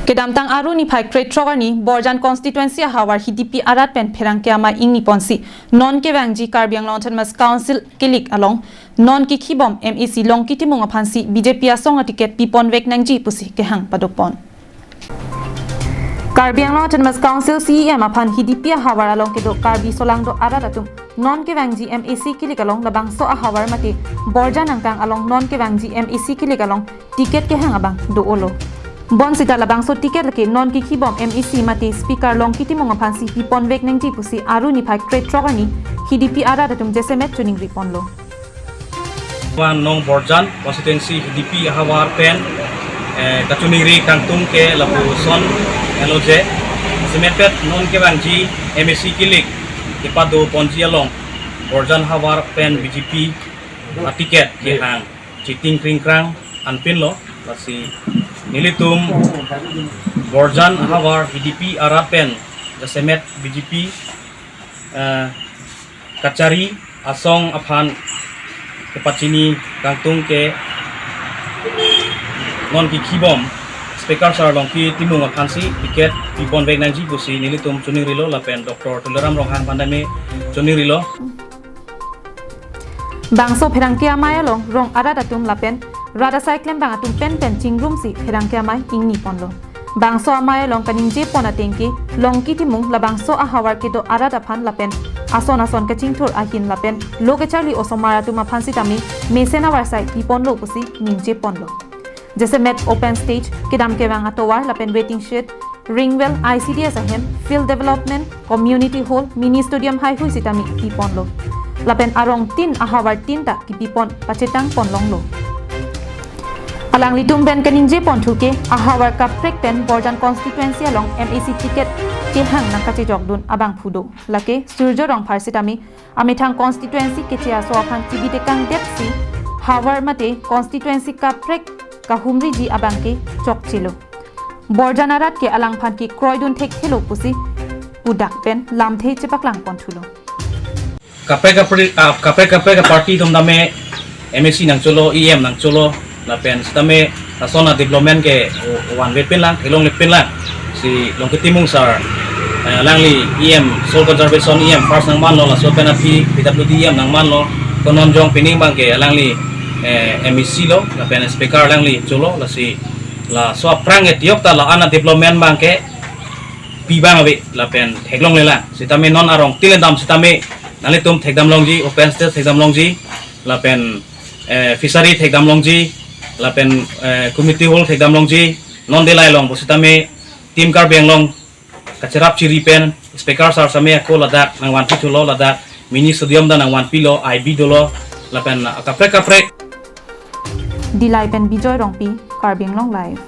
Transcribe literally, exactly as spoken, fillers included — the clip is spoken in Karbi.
Kedamtang Aru niphai krethrok arni Borjan constituency ahavar Hidipi arat pen pherangke amei ingni ponsi non kevangji Karbi Anglong Autonomous Council kilik along non kikhibom M A C Longki Timung aphansi B J P asong aticket pipon vek nangji pusi kehang padopon. Karbi Anglong Autonomous Council C E M aphan Hidipi ahavar along kedo Karbi solangdo arat atum non kevangji M A C kilik along labangso ahavar mate Borjan angkang along non kevangji M A C kilik along ticket kehang abang do-olo. Bonsita labangso ticket lake non kikhibom M A C mate Speaker Longki Timung aphansi pipon vek nangji pusi Aru niphai krethrok arni Hidipi arat atum jasemet choningri ponlo. Wan nong Borjan constituency Hidipi ahavar pen, eh, kachoningri kangtung ke lapuson elo je. Jasemet pet non kevangji M A C kilik kepado ponji along Borjan havar pen B J P aticket kehang cheating kringkrang anpinlo, lasi nelitum Borjan havar Hidipi arat pen jasemet B J P, eh, kachari asong aphan kepachini kangtung ke non kikhibom Speaker Sir Longki Timung aphansi ticket pipon vek nangji pusi nelitum choningrilo lapen Doctor Tuliram Ronghang aphan tame choningrilo. Bangso pherangke amei along rong arat atum lapen rat asai klembang atum penpen chingrumsi pherangke amei ingni ponlo. Bangso amei along kaningje pon ateng ke Longki Timung labangso ahavar kedo arat aphan lapen ason ason kachingthur ahin lapen lo kacharli osomar atum aphan sitame mesen avarsai piponlo pusi ningje ponlo. Jasemet open stage, kedam kevang atovar lapen waiting shed, ring well, I C D S ahem, field development, community hall, mini stadium haihui sitame piponlo. Lapen arong tin ahavar tin ta kipipon pachetang ponlonglo. Alanglitum pen kaningje ponthu ke ahavar kaprek pen Borjan constituency along M A C ticket kehang nangkachejokdun abangphu do. Lake Surjo Rongphar sitame amethang constituency keche aso aphan chibi tekang detsi havar mate constituency kaprek kahumriji abang ke chokchelo. Borjan arat ke alangphan kekroidun thekthelo pusi pudak pen lamthe chepaklang ponthulo. Kaprek kaprek, ah, kaprek kaprek aparty atum tame M A C nangcholo, E M nangcholo, lapen sitame lason adevelopment ke o-, ovanve pinlang, theklongle pinlang. Si Longki Timung sir, eh, alangli E M, Soil Conservation E M first nangmanlo, laso pen aphi P W D E M nangmanlo, konon jong pining abang ke alangli, eh, M A C lo, lapen speaker alangli cholo, lasi laso aphrang ke tiok ta la-an adevelopment abang ke pi abang ave, lapen theklongle lang. Sitame non arong tin le dam sitame nanglitum thekdam longji, open stage thekdam longji, lapen, eh, fishery thekdam longji, lapen, eh, community hall thekdam longji, non delai long pusitame Team Karbi Anglong kacherap chiri pen speaker sir sitame ako ladak nangvanpi thulo, ladak mini stadium ta nangvanpilo, I B dolo, lapen kaprek kaprek. Dillai pen Bijoy Rongpi, Karbi Anglong Live.